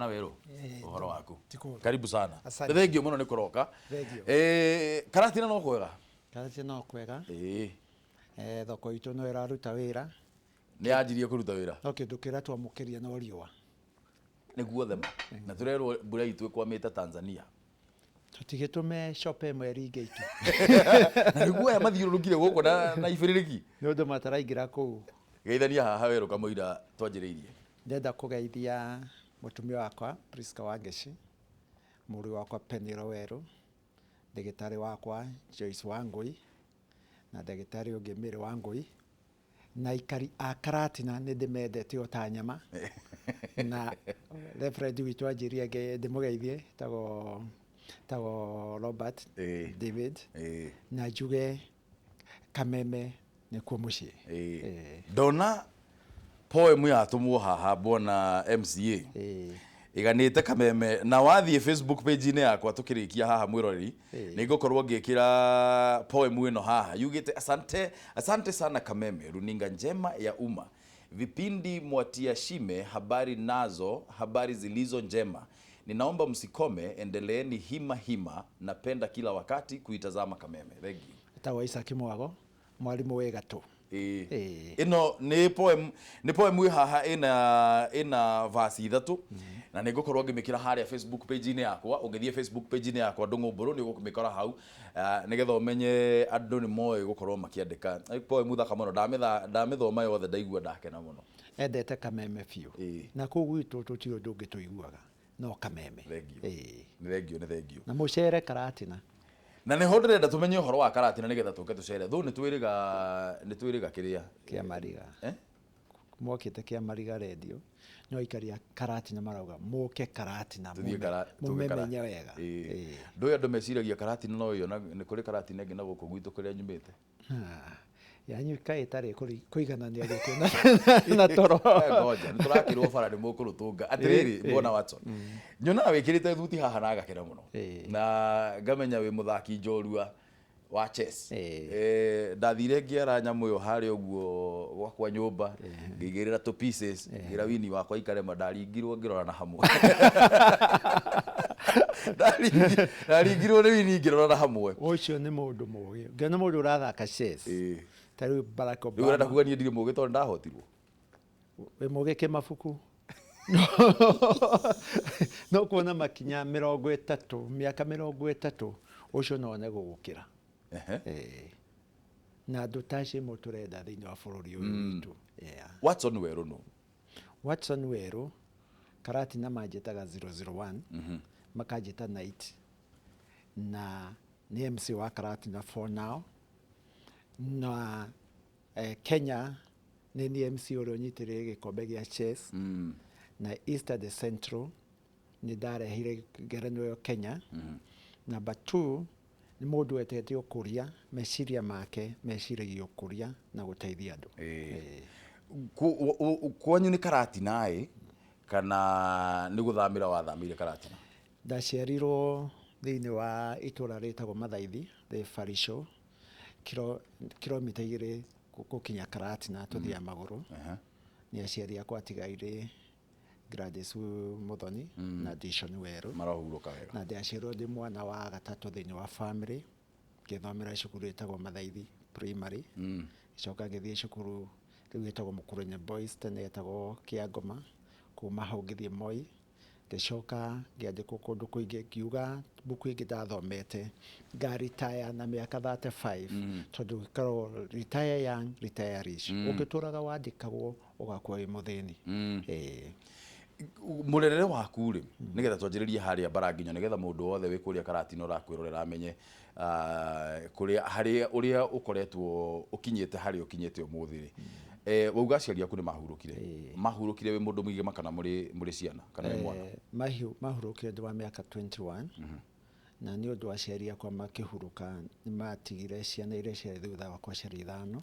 Bwana Werũ, ũhoro waku? Ti kũũru. Karibu sana. Asante. Thengio mũno nĩ kũroka. Thengio. Karatina no kwega? Karatina no kwega. Ĩĩ. Thoko itũ no ĩraruta wĩra. Nĩ yanjirie kũruta wĩra. No kĩndũ kĩrĩa twamũkĩria no riũa. Nĩguo thema. Na tũrerwo mbura itũ ĩkwamĩte Tanzania. Tũtigĩtũme shop ĩmwe ĩringe itu. Na nĩguo aya mathiũrũrũkire gũkũ na ibĩrĩrĩki. Nĩ ũndũ mataraingĩra kũu. Geithania haha Werũ kamũira twanjĩrĩirie. Ndĩrenda kũgeithia mũtumia wakwa Prisca Wangeci, mũriũ wakwa Penilo Werũ, ndagĩtarĩ wakwa Joyce Wangũi, na ndagĩtarĩ ũngĩ Mary Wangũi, na aikari a Karatina nĩ ndĩmendete o ta nyama, na reverend witũ anjĩrire ndĩmũgeithie, etagwo Robert David, na njuge Kameme nĩkuo mũciĩ. Ndona poem yatũmwo haha bwana MCA ĩganĩte Kameme, na wathiĩ Facebook page-inĩ yakwa tũkĩrĩkia haha mwĩroreri, nĩ ngũkorwo ngĩkĩra poem ĩno haha yugĩte: "Asante, asante sana Kameme, runinga njema ya umma, vipindi mwatia shime, habari nazo habari zilizo njema, ninaomba msikome, endeleeni hima hima, napenda kila wakati kuitazama Kameme." Thank you. Etagwo Isaac Mwago, mwarimũ wĩ gatũ. Ĩno nĩ poem ĩ haha ĩna verse ithatũ, na nĩ ngũkorwo ngĩmĩkĩra harĩa Facebook page-inĩ yakwa. Ũngĩthiĩ Facebook page-inĩ yakwa Ndũng'ũ Mbũrũ, nĩ ũgũmĩkora hau, nĩgetha ũmenye andũ nĩ moĩ gũkorwo makĩandĩka. Poem thaka mũno, ndamĩthoma yothe ndaigua ndakena mũno. Endete Kameme biũ. Na kũu gwitũ tũtirĩ ũndũ ũngĩ tũiguaga no Kameme. Thengio. Nĩ thengio, nĩ thengio. Na mũcere Karatina. Na nĩho ndĩrenda tũmenye ũhoro wa Karatina nĩgetha tũke tũcere thũ nĩ twĩrĩga kĩrĩa Kĩa mariga. Eh? Mokĩte kĩa mariga rendio, no aikari a Karatina marauga mũke Karatina. Tũthiĩ tũke. Mũmemenye wega. Ndũĩ andũ meciragia Karatina no ĩyo, na nĩ kũrĩ Karatina ĩngĩ na gũkũ gwitũ kũrĩa nyumĩte. Ah, yanyu kaĩ ĩtarĩ kũiganania gĩkũ na toro. Ngoja nĩ tũrakĩrwo bara nĩ mũkũrũtũnga atĩrĩrĩ. Bwana Watson, nyonaga wĩkĩrĩte thuti haha na ngakena mũno, na ngamenya wĩ mũthaki njorua wa chess. Ndathire ngĩara nyamũ ĩyo harĩa ũguo gwakwa nyũmba, ngĩigĩrĩra tũ pieces, ngĩra wini wakwa ikarema, ndaringirwo ngĩrora na hamwe. Ndaringirwo nĩ wini ngĩrora na hamwe. Ũcio nĩ mũndũ mũgĩ, ngĩona mũndũ ũrathaka chess ta rĩu Barack Rĩu ũrenda Obama. Kuga niĩ ndirĩ mũgĩ tondũ ndahotirwo? Wĩ mũgĩ kĩmabuku, no kuona makinya 30, mĩaka 30, ũcio no one gũgũkĩra. Na andũ ta acio nĩmo tũrenda thĩinĩ wa bũrũri ũyũ witũ. Yeah. Watson Werũ nũ? Watson Werũ, Karatina manjĩtaga 001, makanjĩta Knight, na nĩ MC wa Karatina for now, na Kenya nĩ niĩ MC ũrĩa ũnyitĩrĩire gĩkombe gĩa chess, na East and Central nĩ ndarehire ngerenwa ĩyo Kenya. Number two, nĩ mũndũ wendete ũkũria, meciria make meciragia ũkũria na gũteithia andũ. Kwanyu nĩ Karatina ĩ kana nĩ gũthamĩra wathamĩire Karatina? Ndaciarirwo thĩinĩ wa itũra rĩtagwo Mathaithi, rĩ Barisho, kilomita 2 gũkinya Karatina tũthiaga magũrũ. Nĩ aciari akwa atigairĩ Gladys Muthoni na Dishon Werũ. Marohurũka wega. Na ndaciarirwo ndĩ mwana wa gatatũ thĩinĩ wa family, ngĩthomera cukuru ĩtagwo Mathaithi Primary, ngĩcoka ngĩthiĩ cukuru rĩu ĩtagwo Mũkũrũnya Boys, tene yetagwo Kĩangoma. Kuma hau ngĩthiĩ Moi, ngĩcoka ngĩandĩkwo kũndũ kũingĩ, ngiuga mbuku ĩngĩ ndathomete ngaritaya na mĩaka 35, tondũ gĩkoragwo retire young, retire rich. Ũngĩtũraga wandĩkagwo ũgakua wĩ mũthĩni. Ĩĩ. Mũrerere waku rĩ, nĩgetha twanjĩrĩrie harĩa mbara nginya nĩgetha mũndũ wothe wĩ kũrĩa Karatina ũrakwĩrorera amenye kũrĩa harĩa ũrĩa ũkoretwo ũkinyĩte harĩa ũkinyĩte ũmũthĩ rĩ, wauga aciari aku nĩ mahurũkire. Mahurũkire wĩ mũndũ mũgima kana mũrĩ ciana kana wĩ mwana? Mahurũkire ndĩ wa mĩaka 21, na nĩ ũndũ aciari akwa makĩhurũka nĩ matigire ciana iria ciarĩ thutha wakwa ciarĩ ithano,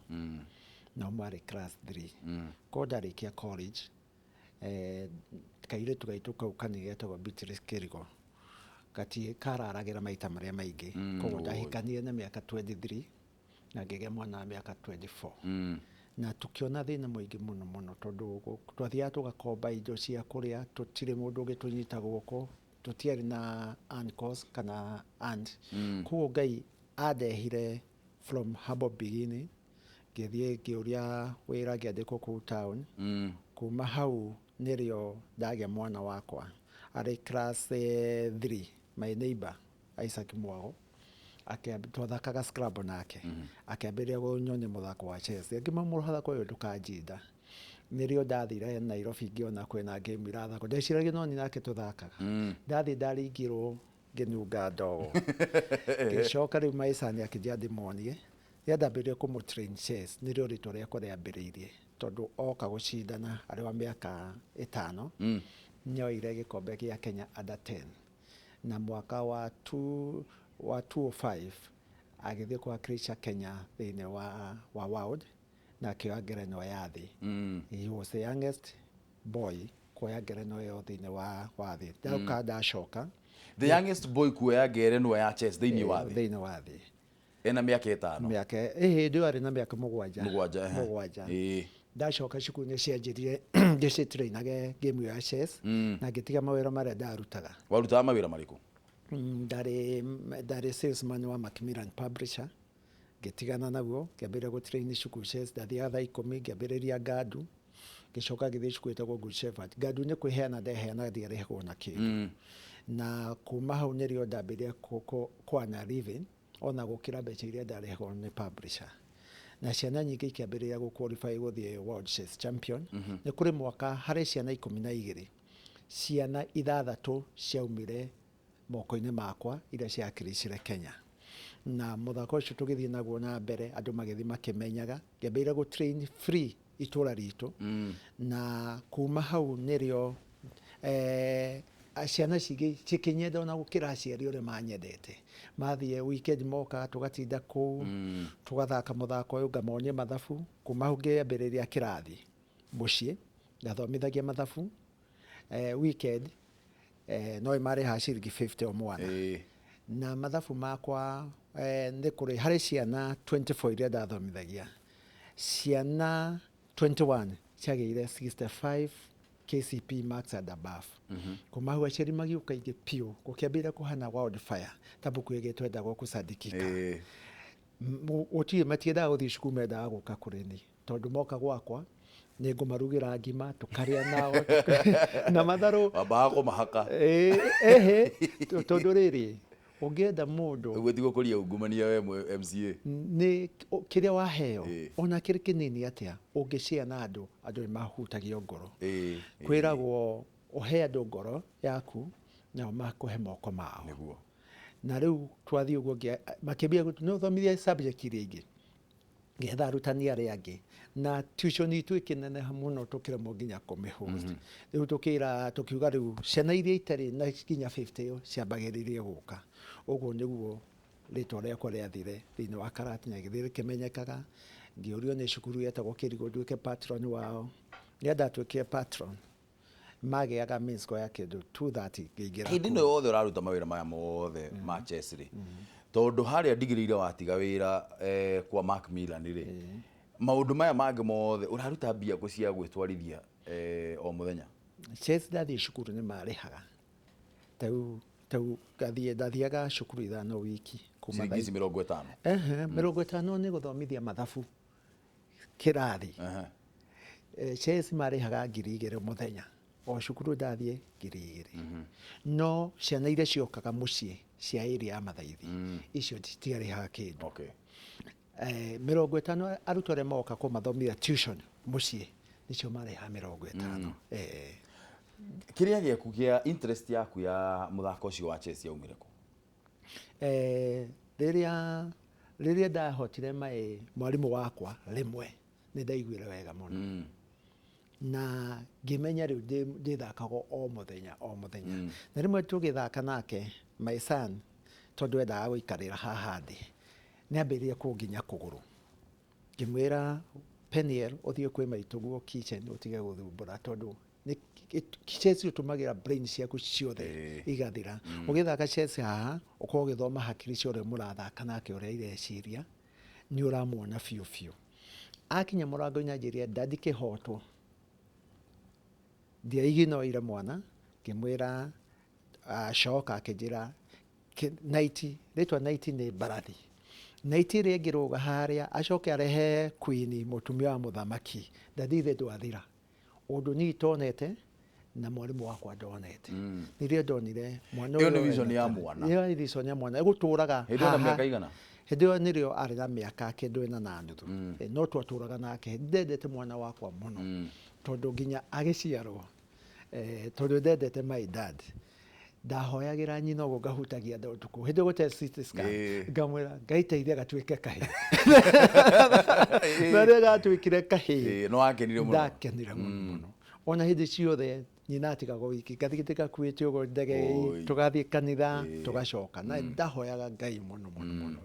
nao marĩ class 3. Korwo ndarĩkia college, kairĩtu gaitũ kau kanini getagwo Beatrice Kĩrigo gati kararagĩra maita marĩa maingĩ, koguo ndahikanirie na mĩaka 23 na ngĩgĩa mwana wa mĩaka 24. Na tũkĩona thĩna mũingĩ mũno mũno, tondũ twathiaga tũgakomba indo cia kũrĩa, tũtirĩ mũndũ ũngĩtũnyita guoko, tũtiarĩ na uncles kana aunt. Koguo Ngai andehire from humble beginning, ngĩthiĩ ngĩũria wĩra, ngĩandĩkwo kũu town. Kuma hau nĩrĩo ndagĩa mwana wakwa arĩ class 3. My neighbor Isaac Mwago, twathakaga Scrabble nake, akĩambĩrĩria kũnyonia mũthako wa chess. Ngĩmwĩra, "Mũthako ũyũ ndũkanjinda." Nĩrĩo ndathire Nairobi, ngĩona kwĩna game irathakwo, ndeciragia no ni nake tũthakaga. Ndathiĩ ndaringirwo, ngĩnunga ndogo, ngĩcoka rĩu maicani akĩnjĩra ndĩmuonie. Rĩrĩa ndambĩrĩirie kũmũ train chess, nĩrĩo rĩtwa rĩakwa rĩambĩrĩirie, tondũ oka gũcindana arĩ wa mĩaka 5, nĩoire gĩkombe gĩa Kenya under 10, na mwaka wa 205 agĩthiĩ kuwakilisha Kenya thĩinĩ wa world na akĩoya ngerenwa ya thĩ. He was the youngest boy kuoya ngerenwa ĩyo thĩinĩ wa thĩ. Ndaũka ndacoka. The youngest boy kuoya ngerenwa ya chess thĩinĩ wa thĩ? Thĩinĩ wa thĩ. Ena mĩaka 5? Mĩaka ĩ hĩndĩ ĩyo arĩ na mĩaka 7. 7, ehe. 7. Ndacoka cukuru nĩ cianjĩrire ngĩcitrainage game ĩyo ya chess, na ngĩtiga mawĩra marĩa ndarutaga. Warutaga mawĩra marĩkũ? Ndarĩ salesman wa Macmillan Publisher. Ngĩtigana naguo, ngĩambĩrĩria gũtrain cukuru chess. Ndathiaga thaa 10, ngĩambĩrĩria Ngandu, ngĩcoka ngĩthiĩ cukuru ĩtagwo Good Shepherd. Ngandu nĩ kwĩheana ndeheanaga, ndiarĩhagwo na kĩndũ. Na kuma hau nĩrĩo ndambĩrĩria kwana living ona gũkĩra mbeca iria ndarĩhagwo nĩ publisher, na ciana nyingĩ ikĩambĩrĩria gũ qualify gũthiĩ World Chess Champion. Nĩ kũrĩ mwaka harĩ ciana 12, ciana ithathatũ ciaumire moko-inĩ makwa iria ciakilicire Kenya. Na mũthako ũcio tũgĩthiĩ naguo na mbere, andũ magĩthiĩ makĩmenyaga, ngĩambĩrĩria gũ train free itũra ritũ. Na kuma hau nĩrĩo ciana cingĩ cikĩnyenda ona gũkĩra aciari ũrĩa manyendete. Mathiĩ weekend mokaga, tũgatinda kũu, tũgathaka mũthako ũyũ, ngamonia mathabu. Kuma hau ngĩambĩrĩria kĩrathi mũciĩ, ngathomithagia mathabu weekend, no ĩmarĩhaga ciringi 50 o mwana. Na mathabu makwa, nĩ kũrĩ harĩ ciana 24 iria ndathomithagia, ciana 21 ciagĩire 65 KCP marks and above. Kuma hau aciari magiũka aingĩ piũ, gũkĩambĩrĩria kũhana wildfire, ta mbuku ĩngĩ twendagwo kũcandikika. Gũtirĩ matiendaga gũthiĩ cukuru, mendaga gũka kũrĩ niĩ, tondũ moka gwakwa nĩ ngũmarugĩra ngima, tũkarĩa nao na matharũ. Wambaga kũmahaka? Ĩĩ, ehe, tondũ rĩrĩ ũngĩenda mũndũ Ũguo ti gũkũria ungumania we MCA. Nĩ kĩrĩa waheo, ona kĩrĩ kĩnini atĩa, ũngĩshare na andũ, andũ nĩ mahutagio ngoro. Kwĩragwo ũhe andũ ngoro yaku, nao makũhe moko mao. Na rĩu twathiĩ ũguo, makĩambia no thomithia subject iria ingĩ, ngetha arutani arĩa angĩ, na tuition itũ ĩkĩneneha mũno, tũkĩremwo nginya kũmĩhost. Rĩu tũkĩra tũkiuga rĩu ciana iria itarĩ na nginya 50 ciambagĩrĩrie gũka. Ũguo nĩguo rĩtwa rĩakwa rĩathire thĩinĩ wa Karatina, gĩthiĩ rĩkĩmenyekaga. Ngĩũrio nĩ cukuru yetagwo Kĩrigũ nduĩke patron wao. Rĩrĩa ndatuĩkire patron, magĩaga means ya kĩndũ 230, ngĩingĩra Hĩndĩ ĩno kũu. yothe ũraruta mawĩra maya mothe ma chess rĩ, tondũ harĩa ndigĩrĩire watiga wĩra kwa Macmillan rĩ, maũndũ maya mangĩ mothe ũraruta mbia kũ cia gwĩtwarithia o mũthenya? Chess ndathiĩ cukuru nĩ marĩhaga. Tau ngathiĩ, ndathiaga cukuru 5 wiki kuma Ciringi ici 50? Ehe, 50 nĩ gũthomithia mathabu kĩrathi. Chess marĩhaga 2000 mũthenya, o cukuru ndathiĩ 2000. No ciana iria ciokaga mũciĩ cia area ya Mathaithi, icio citiarĩhaga kĩndũ. 50, arutwo arĩa moka kũmathomithia tuition mũciĩ nĩcio marĩhaga 50. Kĩrĩa gĩaku kĩa interest yaku ya mũthako ũcio wa chess yaumire kũ? Rĩrĩa ndahotire mai mwarimũ wakwa rĩmwe, nĩ ndaiguire wega mũno, na ngĩmenya rĩu ndĩthakaga o mũthenya o mũthenya. Na rĩmwe tũgĩthaka nake, my son, tondũ endaga gũikarĩra haha thĩ, nĩ ambĩrĩrie kũnginya kũgũrũ. Ngĩmwĩra, "Peniel, ũthiĩ kwĩ maitũguo kitchen, ũtige gũthumbũra," tondũ chess ũtũmagĩra brain ciaku ciothe. Igathira ũgĩthaka chess haha, ũkorwo ũgĩthoma hakiri cia ũrĩa mũrathaka nake, ũrĩa ireciria, nĩ ũramuona biũ biũ. Akinya mũrango-inĩ anjĩrire, "Daddy, kĩhotwo." Ndiaiginoire mwana, ngĩmwĩra acoka akĩnjĩra Knight, rĩtwa Knight nĩ mbarathi. Knight ĩrĩa ĩngĩrũga harĩa acoke arehe queen, mũtumia wa mũthamaki, daddy ithe ndwathira. Ũndũ niĩ itonete na mwarimũ wakwa ndonete. Nĩrĩo ndonire mwana Ĩyo ũyũ nĩ vision ya wendete. mwana. Ĩyo nĩ vision ya mwana ĩgũtũraga Hĩndĩ ĩyo na haha. mĩaka igana? Hĩndĩ ĩyo nĩrĩo arĩ na mĩaka kĩndũ ĩna na nuthu. No twatũraga nake. Ndendete mwana wakwa mũno tondũ nginya agĩciarwo, tondũ ndendete my dad, ndahoyagĩra nyina ũguo, ngahutagia nda ũtukũ hĩndĩ ĩyo gũtarĩ CT scan, ngamwĩra, "Ngai teithia gatuĩke kahĩĩ." Na rĩrĩa gatuĩkire kahĩĩ, Ĩĩ, no wakenire mũno. Ndakenire mũno mũno. Ona hĩndĩ ciothe nyina atigagwo wiki, ngathiĩ ndĩgakuĩte ũguo ndege, tũgathiĩ kanitha, tũgacoka, na ndahoyaga Ngai mũno mũno mũno.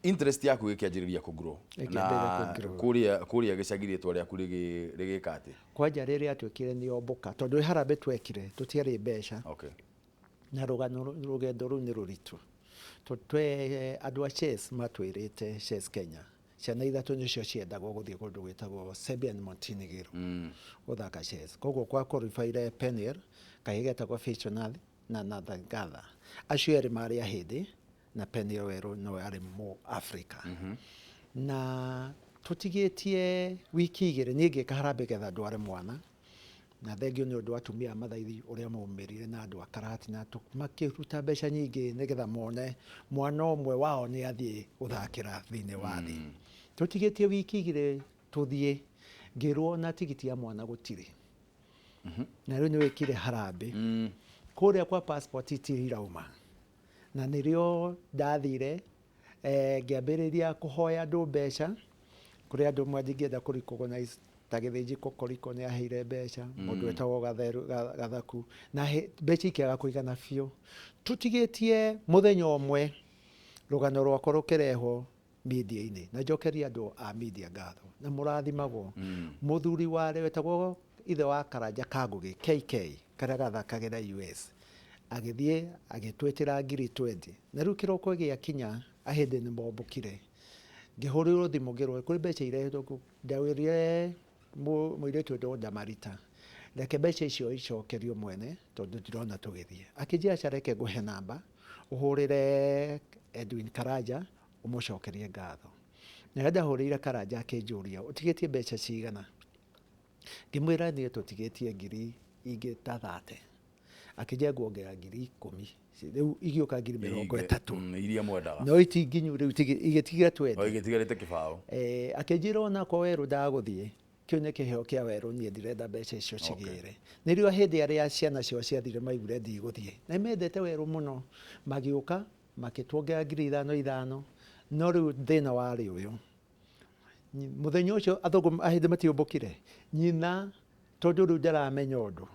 Interest yaku ĩkĩanjĩrĩria kũ-grow Ĩkĩambĩrĩria na kũ-grow. kũrĩa gĩcagi rĩtwa rĩaku rĩgĩka atĩ? Kwanja rĩrĩa atuĩkire nĩ ombũka, tondũ harambĩ twekire tũtiarĩ mbeca, na rũgano rũgendo rũu nĩ rũritũ, tondũ twe andũ a chess matwĩrĩte Chess Kenya ciana ithatũ nĩcio ciendagwo gũthiĩ kũndũ gwĩtagwo Serbia and Montenegro gũthaka chess. Koguo kwa qualifyire Peniel, kahĩĩ getagwo Fichonath na Nathan Gatha, acio erĩ marĩ ahĩndĩ, na Peniel Werũ no arĩ mũ Africa. Na tũtigĩtie wiki 2 niĩ ngĩka harambĩ getha ndware mwana, na thengio nĩ ũndũ wa atumia a Mathaithi ũrĩa maumĩrire na andũ a Karatina makĩruta mbeca nyingĩ nĩgetha mone mwana ũmwe wao nĩ athiĩ gũthakĩra thĩinĩ wa thĩ. Tũtigĩtie wiki 2 tũthiĩ, ngĩrwo na tigiti ya mwana gũtirĩ. Na rĩu nĩ wĩkire harambĩ kũrĩa kwa passport itirĩ irauma, na nĩrĩo ndathire, ngĩambĩrĩria kũhoya andũ mbeca kũrĩ andũ amwe ndingĩenda kũ recognize, ta Gĩthĩnji Kokoriko nĩ aheire mbeca, mũndũ wetagwo Gathaku, na mbeca ikĩaga kũigana biũ. Tũtigĩtie mũthenya ũmwe rũgano rwakwa rũkĩrehwo media-inĩ, na njokerie andũ a media ngatho na mũrathimagwo. Mũthuri warĩ wetagwo ithe wa Karanja Kangũgĩ KK, karĩa gathakagĩra US, agĩthiĩ agĩtwĩtĩra ngiri 20. Na rĩu kĩroko gĩakinya ahĩndĩ nĩ mombũkire, ngĩhũrĩrwo thimũ ngĩrwo kũrĩ mbeca irehetwo. Ndawĩrire mũirĩtu wetagwo Damarita, reke mbeca icio icokerio mwene tondũ ndirona tũgĩthiĩ. Akĩnjĩra, "Aca, reke ngũhe namba ũhũrĩre Edwin Karanja ũmũcokerie ngatho." Na rĩrĩa ndahũrĩire Karanja akĩnjũria, "Ũtigĩtie mbeca cigana?" Ngĩmwĩra niĩ tũtigĩtie ngiri ingĩ ta 30. Akĩnjĩra nguongerera ngiri 10, rĩu igĩũka ngiri 30. Iria mwendaga. No itinginyu rĩu igĩtigira 20. O igĩtigarĩte kĩbaũ. Akĩnjĩra onakwa Werũ ndagũthiĩ, kĩu nĩ kĩheo kĩa Werũ, niĩ ndirenda mbeca icio cigĩre. Nĩrĩo hĩndĩ arĩa ciana ciao ciathire maiguire ndigũthiĩ, na mendete Werũ mũno, magĩũka makĩtuongerera ngiri ithano ithano. No rĩu thĩna warĩ ũyũ, mũthenya ũcio athũngũ ahĩndĩ matiũmbũkire nyina, tondũ rĩu ndaramenya ũndũ,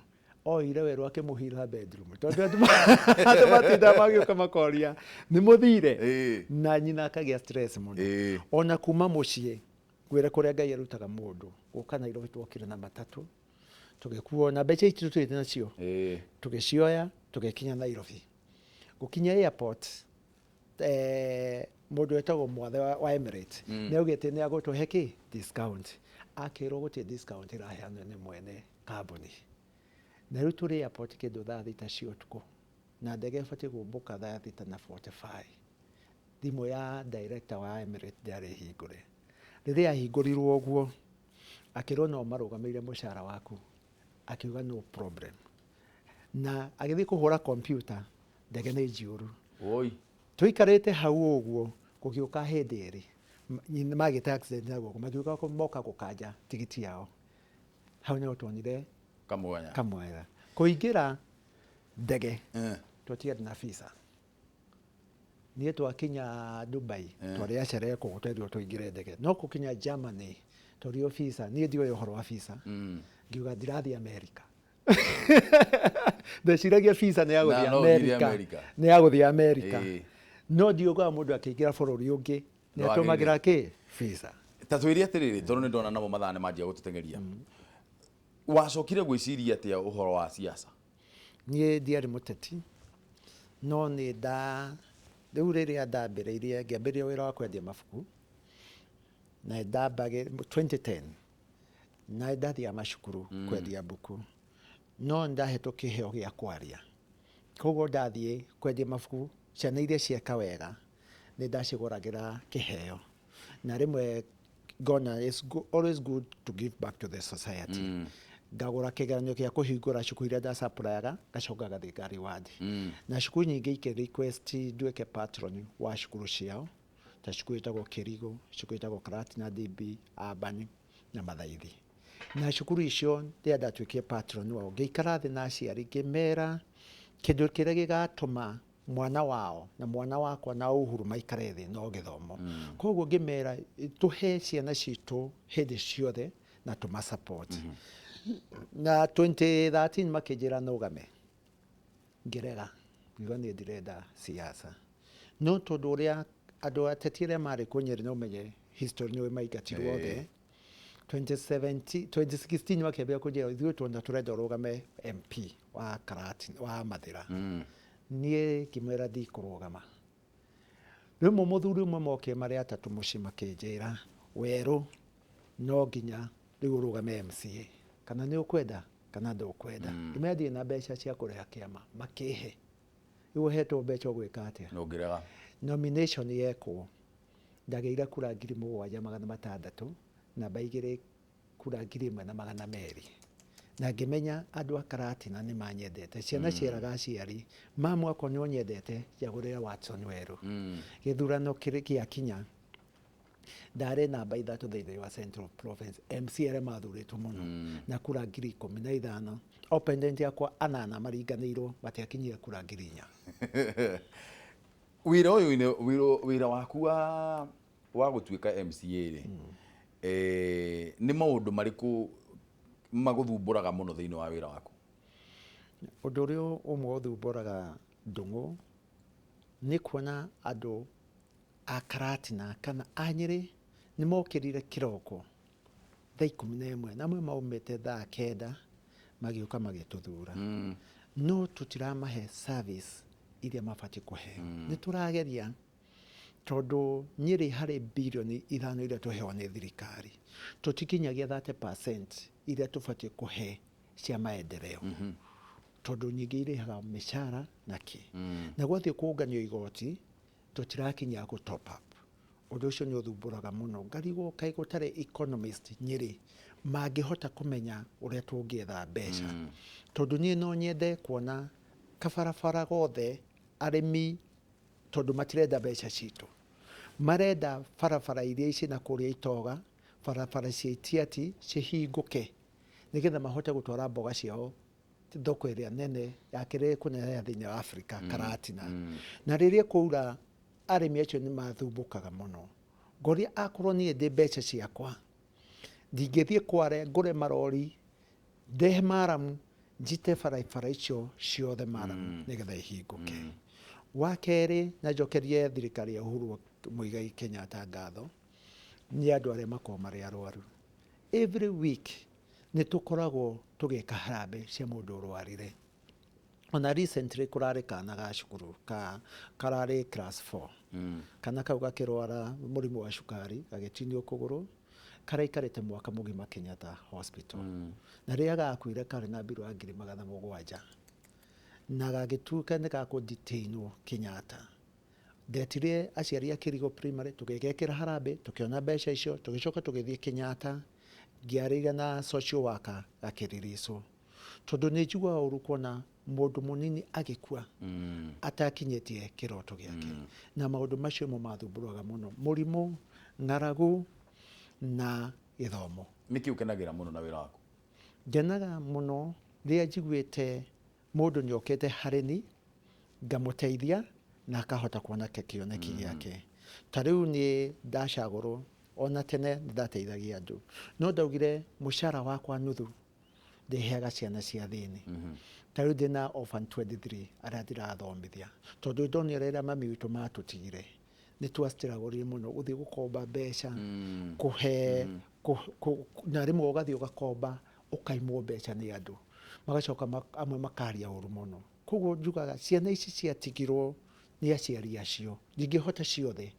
oire Werũ akĩmũhitha bedroom, tondũ andũ matindaga magĩũka makoria nĩ mũthire, na nyina akagĩa stress mũno. Ona kuma mũciĩ ngwĩre kũrĩa Ngai arutaga mũndũ gũka Nairobi, twokire na matatũ, tũgĩkuo na mbeca ici tũtũrĩte nacio, tũgĩcioya, tũgĩkinya Nairobi. Gũkinya airport, mũndũ wetagwo mwathe wa Emirates nĩ augĩte nĩ agũtũhe kĩ discount, akĩrwo gũtirĩ discount ĩraheanwo nĩ mwene kambuni. Na rĩu tũrĩ airport kĩndũ thaa 6 cia ũtukũ, na ndege ĩbatiĩ kũmbũka thaa 6:45. Thimũ ya director wa Emirates ndĩarĩ hingũre. Rĩrĩa yahingũrirwo ũguo, akĩrwo no marũgamĩire mũcara waku, akiuga no problem, na agĩthiĩ kũhũra computer, ndege nĩ njiũru. Oi. Tũikarĩte hau ũguo gũgĩũka hĩndĩ ĩrĩ magĩte accident na guoko, makiuga moka gũkanja tigiti yao. Hau nĩho tuonire kamwanya. Kamwega kũingĩra ndege. Tũtiarĩ na visa. Niĩ twakinya Dubai, twarĩ acere kũu twerirwo tũingĩre ndege, no gũkinya Germany tũrio visa. Niĩ ndioĩ ũhoro wa visa. Ngiuga ndirathiĩ America, ndeciragia visa nĩ ya Na gũthiĩ no ũthire America. America. Nĩ ya gũthiĩ America. No ndiugaga mũndũ akĩingĩra bũrũri ũngĩ nĩ No atũmagĩra kĩ visa. Ta twĩre atĩrĩrĩ, tondũ nĩ ndona namo mathaa nĩ manjia gũtũteng'eria, wacokire gwĩciria atĩa ũhoro wa siasa? Niĩ ndiarĩ mũteti, no nĩ nda rĩu rĩrĩa ndambĩrĩirie, ngĩambĩrĩria wĩra wa kwendia mabuku. Na ndambagĩ 2010 na ndathiaga macukuru kwendia mbuku, no ndahetwo kĩheo gĩa kwaria, koguo ndathiĩ kwendia mabuku, ciana iria cieka wega nĩ ndacigũragĩra kĩheo, na rĩmwe ngona it's always good to give back to the society. Ngagũra kĩgeranio gĩa kũhingũra cukuru iria ndasupplyaga, ngacoka ngathiĩ nga reward. Na cukuru nyingĩ ikĩ request nduĩke patron wa cukuru ciao, ta cukuru ĩtagwo Kĩrigo, cukuru ĩtagwo Karatina DB, Urban na Mathaithi. Na cukuru icio rĩrĩa ndatuĩkire patron wao, ngĩikara thĩ na aciari ngĩmera kĩndũ kĩrĩa gĩgatũma mwana wao na mwana wakwa na Uhuru maikare thĩ no gĩthomo. Koguo ngĩmera tũhe ciana citũ hĩndĩ ciothe na tũma support. Na 2013 makĩnjĩra nũgame, ngĩrega, ngiuga niĩ ndirenda siasa, no tondũ ũrĩa andũ ateti arĩa marĩ kuo Nyeri, no ũmenye history nĩ maingatirwo othe. 2017, 2016 makĩambia kũnjĩra, "Ithuĩ tuona tũrenda ũrũgame MP wa Karati wa Mathĩra." Niĩ ngĩmwĩra ndikũrũgama. Rĩmwe mũthuri ũmwe mokire marĩ atatũ mũciĩ, makĩnjĩra, "Werũ, no nginya rĩu ũrũgame MCA, kana nĩ ũkwenda kana ndũkwenda." Ngĩmera ndirĩ na mbeca cia kũrĩha kĩama. Makĩhe. Rĩu ũhetwo mbeca ũgwĩka atĩa? Ndũngĩrega. Nomination yekwo, ndagĩire kura 7600, namba 2 kura 1200, na ngĩmenya andũ a Karatina nĩ manyendete. Ciana cieraga aciari, "Mamu, akorwo nĩ ũnyendete, njagũrĩre Watson Werũ." Gĩthurano kĩrĩ gĩakinya, ndarĩ namba 3 thĩinĩ wa Central Province, MC arĩa mathurĩtwo mũno, na kura 15,000. Opponent yakwa anana maringanĩirwo matiakinyire kura 4,000. Wĩra ũyũ wĩra waku wa gũtuĩka MCA rĩ, nĩ maũndũ marĩkũ magũthumbũraga mũno thĩinĩ wa wĩra waku? Ũndũ ũrĩa ũmwe ũthumbũraga Ndũng'ũ nĩ kuona andũ a Karatina kana a Nyĩrĩ nĩ mokĩrire kĩroko thaa 11, na amwe maumĩte thaa 9, magĩũka magĩtũthura, no tũtiramahe service iria mabatiĩ kũheo. Nĩ tũrageria, tondũ Nyĩrĩ harĩ birioni 5 iria tũheagwo nĩ thirikari, tũtikinyagia 30% iria tũbatiĩ kũhe cia maendeleo, tondũ nyingĩ irĩhaga mĩcara na kĩ, na gwathiĩ kũnganio igoti tũtirakinya gũ top up. Ũndũ ũcio nĩ ũthumbũraga mũno. Ngarigwo kaĩ gũtarĩ economist Nyĩrĩ mangĩhota kũmenya ũrĩa tũngĩetha mbeca, tondũ niĩ no nyende kuona kabarabara gothe arĩmi, tondũ matirenda mbeca citũ, marenda barabara iria ici na kũrĩa itoga, barabara cia Itiati cihingũke nĩgetha mahote gũtwara mboga ciao thoko ĩrĩa nene ya kerĩ kũnene thĩinĩ wa Afrika, Karatina. Na rĩrĩa kwaura arĩmi acio nĩ mathumbũkaga mũno. Ngoria akorwo niĩ ndĩ mbeca ciakwa, ndingĩthiĩ kware ngũre marori, ndehe maramu, njite barabara icio ciothe maramu nĩgetha ihingũke. Wa kerĩ, na njokerie thirikari ya Uhuru Muigai Kenyatta ngatho, nĩ andũ arĩa makoragwo marĩ arwaru. Every week nĩ tũkoragwo tũgĩka harambee cia mũndũ ũrwarire. Ona recently kũrarĩ kana ga cukuru ka kararĩ class 4. Kana kau gakĩrwara mũrimũ wa cukari, gagĩtinio kũgũrũ, karaikarĩte mwaka mũgima Kenyatta Hospital. Na rĩrĩa gakuire karĩ na mbirũ ya 700,000, na gagĩtuĩka nĩ gakũ-detainwo Kenyatta. Ndetire aciari a Kĩrigo Primary, tũgĩgekĩra harambee, tũkĩona mbeca icio, tũgĩcoka tũgĩthiĩ Kenyatta, ngĩarĩria na social worker, gakĩriricwo, tondũ nĩ njiguaga ũru kuona mũndũ mũnini agĩkua atakinyĩtie kĩroto gĩake. Na maũndũ macio mo mathumbũraga mũno: mũrimũ, ng'aragu na gĩthomo. Nĩkĩ ũkenagĩra mũno na wĩra waku? Ngenaga mũno rĩrĩa njiguĩte mũndũ nĩ okĩte harĩ ni, ngamũteithia na akahota kuona kĩoneki gĩake. Ta rĩu niĩ ndacagũrwo, ona tene nĩ ndateithagia andũ, no ndaugire mũcara wakwa nuthu ndĩheaga ciana cia thĩni. Ta rĩu ndĩna orphan 23 arĩa ndĩrathomithia, tondũ ndonire rĩrĩa mami witũ matũtigire nĩ twastruggle mũno gũthiĩ gũkomba mbeca kũhe na rĩmwe ũgathiĩ ũgakomba ũkaimwo mbeca nĩ andũ, magacoka amwe makaria ũru mũno. Koguo njugaga ciana ici ciatigirwo nĩ aciari acio, ndingĩhota ciothe.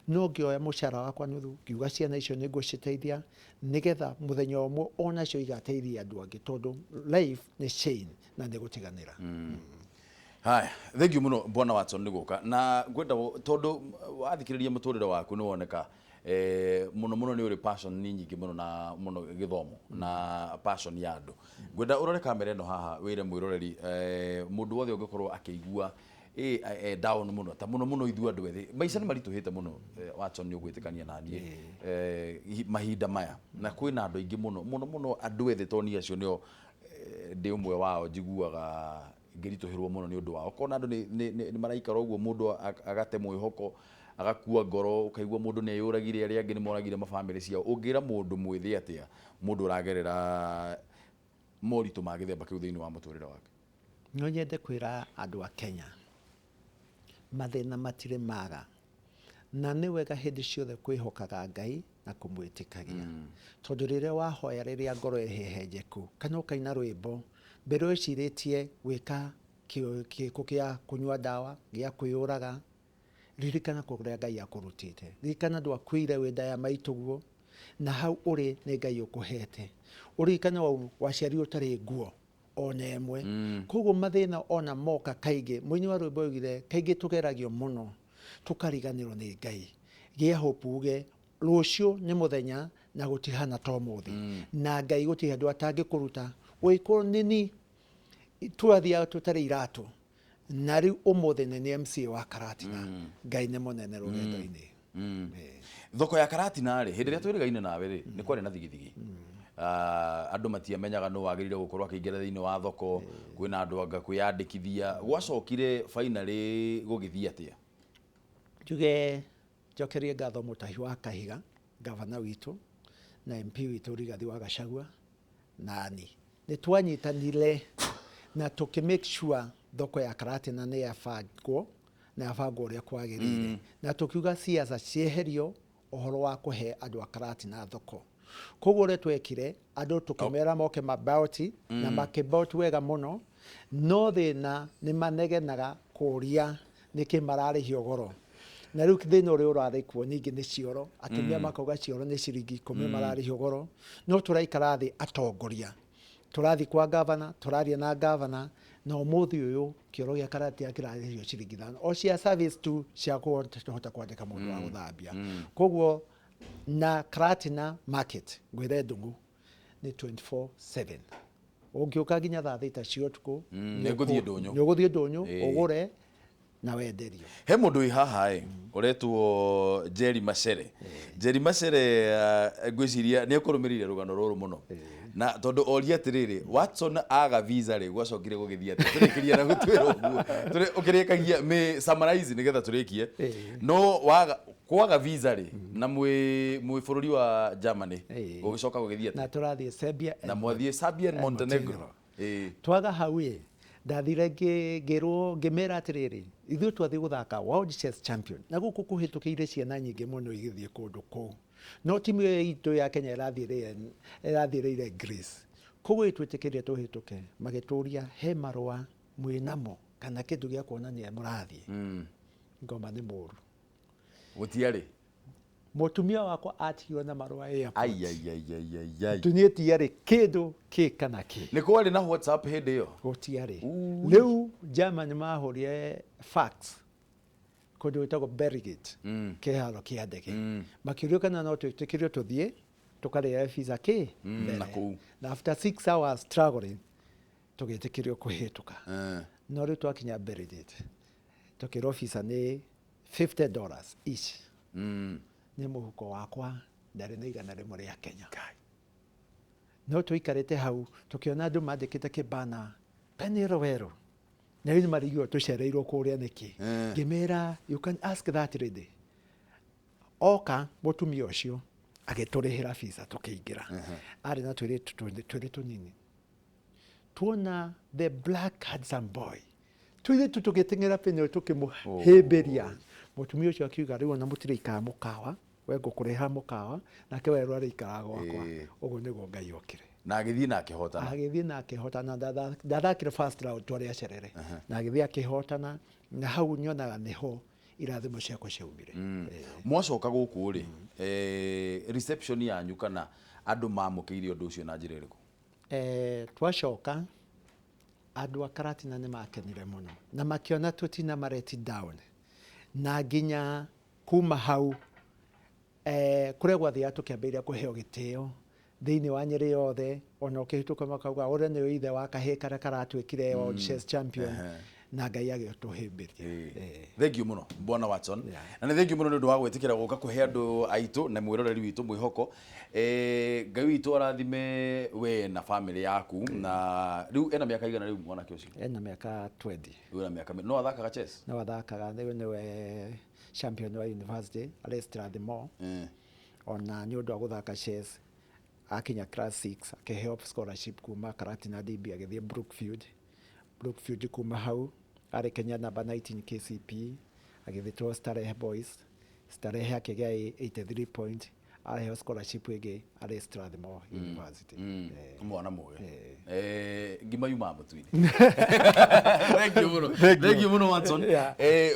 No ngĩoya mũcara wakwa nuthu, ngiuga ciana icio nĩ ngũciteithia nĩgetha mũthenya ũmwe onacio igateithia andũ angĩ, tondũ life nĩ chain na nĩ gũtiganĩra. Haya, thank you muno Bwana Watson nĩ gũka na ngwenda tondũ wathikĩrĩria mũtũrĩre waku nĩ woneka mũno mũno nĩ ũrĩ passion nĩ nyingĩ mũno na mũno gĩthomo na passion ya andũ. Ngwenda ũrore kamera ĩno haha wĩre mwĩroreri mũndũ wothe ũngĩkorwo akĩigua down mũno ta mũno mũno ithuĩ andũ ethĩ maica nĩ maritũhĩte mũno. Watson, nĩ ũgwĩtĩkania na niĩ mahinda maya na kwĩna andũ aingĩ mũno mũno mũno andũ ethĩ tondũ niĩ acio nĩo ndĩ ũmwe wao, njiguaga ngĩritũhĩrwo mũno nĩ ũndũ wao. Ũkona andũ nĩ maraikara ũguo, mũndũ agate mwĩhoko, agakua ngoro, ũkaigua mũndũ nĩ eyũragire, arĩa angĩ nĩ moragire mabamĩrĩ ciao. Ũngĩra mũndũ mwĩthĩ atĩa, mũndũ ũragerera moritũ ma gĩthemba kĩu thĩinĩ wa mũtũrĩre wake? No nyende kwĩra andũ a Kenya mathĩna matirĩ maga, na nĩ wega hĩndĩ ciothe kwĩhokaga Ngai na kũmwĩtĩkagia, tondũ rĩrĩa wahoya rĩrĩa ngoro ĩhehenjeku kana ũkaina rwĩmbo mbere wĩcirĩtie gwĩka gĩko kĩa kũnyua ndawa gĩa kwĩyũraga, ririkana kũrĩa Ngai akũrutĩte, ririkana ndwakuire wĩ nda ya maitũguo na hau ũrĩ nĩ Ngai ũkũhete, ũririkane waciarirwo ũtarĩ nguo ona ĩmwe. Koguo mathĩna ona moka kaingĩ, mũini wa rwĩmbo oigire kaingĩ tũgeragio mũno tũkariganĩrwo nĩ Ngai. Gĩa hope, uge rũciũ nĩ mũthenya na gũtihana ta ũmũthĩ, na Ngai gũtirĩ handũ atangĩkũruta. Ũgĩkorwo nĩni twathiaga tũtarĩ iratũ, na rĩu ũmũthĩ nĩ MCA wa Karatina. Ngai nĩ mũnene rũgendo-inĩ. Thoko ya Karatina rĩ, hĩndĩ ĩrĩa twĩrĩgaine nawe rĩ, nĩ kwarĩ na thigithigi. Andũ matiamenyaga nũ wagĩrĩire gũkorwo akĩingĩra thĩinĩ wa thoko, kwĩna andũ anga kwĩyandĩkithia. Gwacokire finally gũgĩthiĩ atĩa? Njuge njokerie ngatho Mũtahi wa Kahiga, gavana witũ, na MP witũ Rigathi wa Gachagua, nani nĩ twanyitanire na tũkĩ make sure thoko ya Karatina nĩ yabangwo na yabangwo ũrĩa kwagĩrĩire, na tũkiuga siasa cieherio ũhoro wa kũhe andũ a Karatina thoko. Koguo ũrĩa twekire, andũ tũkĩmera moke mabauti na makĩbauti wega mũno, no thĩna nĩ manegenaga kũria nĩkĩ mararĩhio goro, na rĩu thĩna ũrĩa ũrarĩ kuo ningĩ nĩ cioro. Atumia makauga cioro nĩ ciringi 10 mararĩhio goro. No tũraikara thĩ atongoria, tũrathiĩ kwa gavana, tũraria na gavana, na ũmũthĩ ũyũ kĩoro gĩa Karatina kĩrarĩhio ciringi 5, o cia service tu cia kũhota kwandĩka mũndũ wa gũthambia. Koguo na Karatina market, ngwĩre ndungu, nĩ 24/7, ũngĩũka nginya thaa 6 cia ũtukũ. Nĩ ngũthiĩ ndũnyũ. Nĩ ũgũthiĩ ndũnyũ ũgũre na wenderio. He mũndũ wĩ haha ĩ ũretwo Jerry Macere. Jerry Macere, ngwĩciria nĩ ekũrũmĩrĩire rũgano rũrũ mũno, na tondũ oria atĩrĩrĩ, Watson aga visa rĩ, gwacokire gũgĩthiĩ atĩa? Tũrĩkĩria na gũtwĩra ũguo. Ũkĩrĩkagia mĩ summarize nĩgetha tũrĩkie. No waga kwaga visa rĩ, na mwĩ bũrũri wa Germany, gũgĩcoka gũgĩthiĩ na atĩa? Tũrathiĩ Serbia na mwathiĩ Serbia and Montenegro. Twaga hau ĩ, ndathire ngĩrwo ngĩmera atĩrĩrĩ, ithuĩ twathiĩ gũthaka World Chess Champion na gũkũ kũhĩtũkĩire ciana nyingĩ mũno igĩthiĩ kũndũ kũu, no timu ĩyo itũ ya Kenya ĩrathiĩrĩire Greece. Koguo ĩtwĩtĩkĩrie tũhĩtũke, magĩtũria he marũa mwĩnamo kana kĩndũ gĩa kuonania mũrathiĩ. Ngoma nĩ mũru. Gũtiarĩ. Mũtumia wakwa atigirwo na marũa airport. Ai ai ai ai ai ai. Tuniĩ tiarĩ kĩndũ kĩ kana kĩ. Nĩ kwarĩ na WhatsApp hĩndĩ ĩyo? Gũtiarĩ. Rĩu Germany mahũrire fax kũndũ gwĩtagwo Belgrade, kĩharo kĩa ndege, makĩũrio kana no twĩtĩkĩrio tũthiĩ tũkarĩhe visa kĩ mbere. Na kũu. Na after 6 hours traveling tũgĩtĩkĩrio kũhĩtũka. No rĩu twakinya Belgrade tũkĩrwo visa nĩ $50 each. Nĩ mũhuko wakwa ndarĩ na 100 rĩa Kenya. No tũikarĩte hau tũkĩona andũ mandĩkĩte kĩbana Penny Rowero, na rĩu nĩ marigirwo tũcereirwo kũrĩa nĩkĩ. Ngĩmera, "You can ask that lady." Oka mũtumia ũcio agĩtũrĩhĩra visa tũkĩingĩra. Arĩ na tũirĩtu twĩrĩ tũnini. Tuona the black handsome boy, tũirĩtu tũgĩteng'era Penny tũkĩmũhĩmbĩria. Mũtumia ũcio akiuga, "Rĩu ona mũtirĩikara mũkawa, we ngũkũrĩha mũkawa, nake werũ arĩikaraga gwakwa." Ũguo nĩguo Ngai okire. Na agĩthiĩ na akĩhotana. Agĩthiĩ na akĩhotana. Ndathakire first round twarĩ acerere, na agĩthiĩ akĩhotana, na hau nyonaga nĩho Irathimo ciakwa ciaumire. Mwacoka gũkũ rĩ, reception yanyu kana andũ mamũkĩire ũndũ ũcio na njĩra ĩrĩkũ? Twacoka, andũ a Karatina nĩ makenire mũno na makĩona tũtina mareti down, na nginya kuma hau, kũrĩa gwathiaga tũkĩambĩrĩria kũheo gĩtĩo thĩinĩ wa Nyĩrĩ yothe. Ona ũkĩhĩtũka makauga ũrĩa nĩwe ithe wa kahĩĩ karĩa karatuĩkire world chess champion, na Ngai agĩtũhĩmbĩria. Thank you mũno, Bwana Watson. Na nĩ thank you mũno nĩ ũndũ wa gwĩtĩkĩra gũka kũhe andũ aitũ na mwĩroreri witũ mwĩhoko. Ngai witũ arathime we na family yaku. Na rĩu ena mĩaka igana rĩu mwanake ũcio? Ena mĩaka 20. Rĩu ena mĩaka no athakaga chess? No athakaga. Rĩu nĩwe champion wa university arĩ Strathmore. Ona nĩ ũndũ wa gũthaka chess, akinya class 6 akĩheo scholarship kuma Karatina DB agĩthiĩ Brookfield. Brookfield, kuma hau arĩ Kenya number 19 KCP, agĩthĩtwo Starehe Boys. Starehe akĩgĩa 83 point, aheo scholarship ĩngĩ arĩ Strathmore University. Mwana mũgĩ. Ngima yumaga mũtu-inĩ. Thank you mũno, thank you mũno, Watson.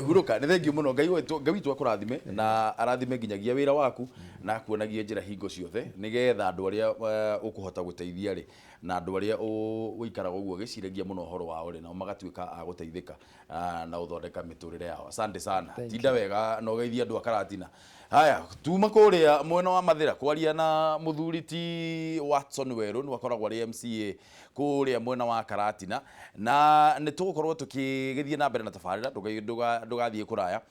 Hurũka. Nĩ thank you mũno. Ngai witũ akũrathime na arathime nginyagia wĩra waku na akuonagie njĩra hingo ciothe, nĩgetha andũ arĩa ũkũhota gũteithia rĩ, na andũ arĩa ũikaraga ũguo ũgĩciragia mũno ũhoro wao rĩ, nao magatuĩka a gũteithĩka na gũthondeka mĩtũrĩre yao. Asante sana. Thank. Tinda wega na ũgeithie andũ a Karatina. Haya, tuma kũrĩa mwena wa Mathĩra kwaria na mũthuri ti Watson Werũ, nĩ akoragwo arĩ MCA kũrĩa mwena wa Karatina, na nĩ tũgũkorwo tũkĩgĩthiĩ na mbere na tabarĩra. Ndũgathiĩ kũraya.